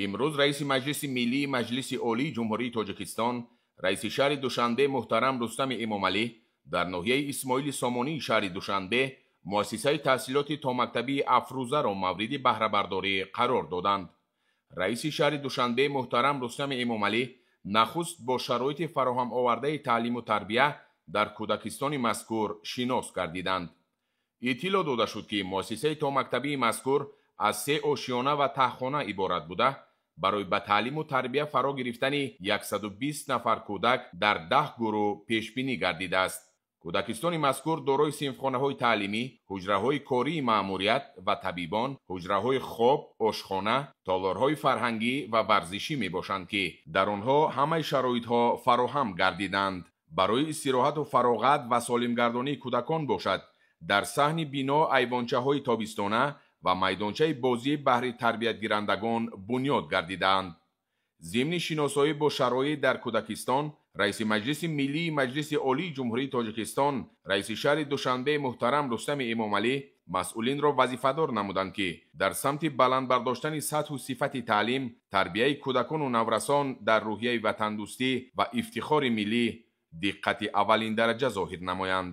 Имрӯз раиси Маҷлиси Миллии Маҷлиси Олии Ҷумҳурии Тоҷикистон, раиси шаҳри Душанбе муҳтарам Рустами Эмомалӣ дар ноҳияи Исмоили Сомонии шаҳри Душанбе муассисаи таҳсилоти томактабии Афрӯзаро мавриди баҳрабардорӣ қарор доданд. Раиси шаҳри Душанбе муҳтарам Рустами Эмомалӣ нахуст бо шароити фароҳам овардаи таълиму тарбия дар кӯдакистони мазкур шинос гардиданд. Иттилоъ дода шуд, ки муассисаи томактабии мазкур аз се ошиёна ва таҳхона иборат буда, барои ба таълиму тарбия фаро гирифтани 120 нафар кӯдак дар 10 гурӯҳ пешбинӣ гардидааст. Кӯдакистони мазкур дорои синфхонаҳои таълимӣ, ҳуҷраҳои кории маъмурият ва табибон, ҳуҷраҳои хоб, ошхона, толорҳои фарҳангӣ ва варзишӣ мебошанд, ки дар онҳо ҳамаи шароитҳо фароҳам гардиданд. Барои истироҳату фароғат ва солимгардонии кӯдакон бошад, дар саҳни бино айвончаҳои тобистона ва майдончаи бозӣ баҳри тарбиятгирандагон бунёд гардидаанд. Зимни шиносоӣ бо шароит дар кӯдакистон, раиси Маҷлиси Миллии Маҷлиси Олии Ҷумҳурии Тоҷикистон, раиси шаҳри Душанбе муҳтарам Рустами Эмомалӣ масъулинро вазифадор намуданд, ки дар самти баланд бардоштани сатҳу сифати таълим, тарбияи кӯдакону наврасон дар рӯҳияи ватандӯстӣ ва ифтихори миллӣ диққати аввалин дараҷа зоҳир намоянд.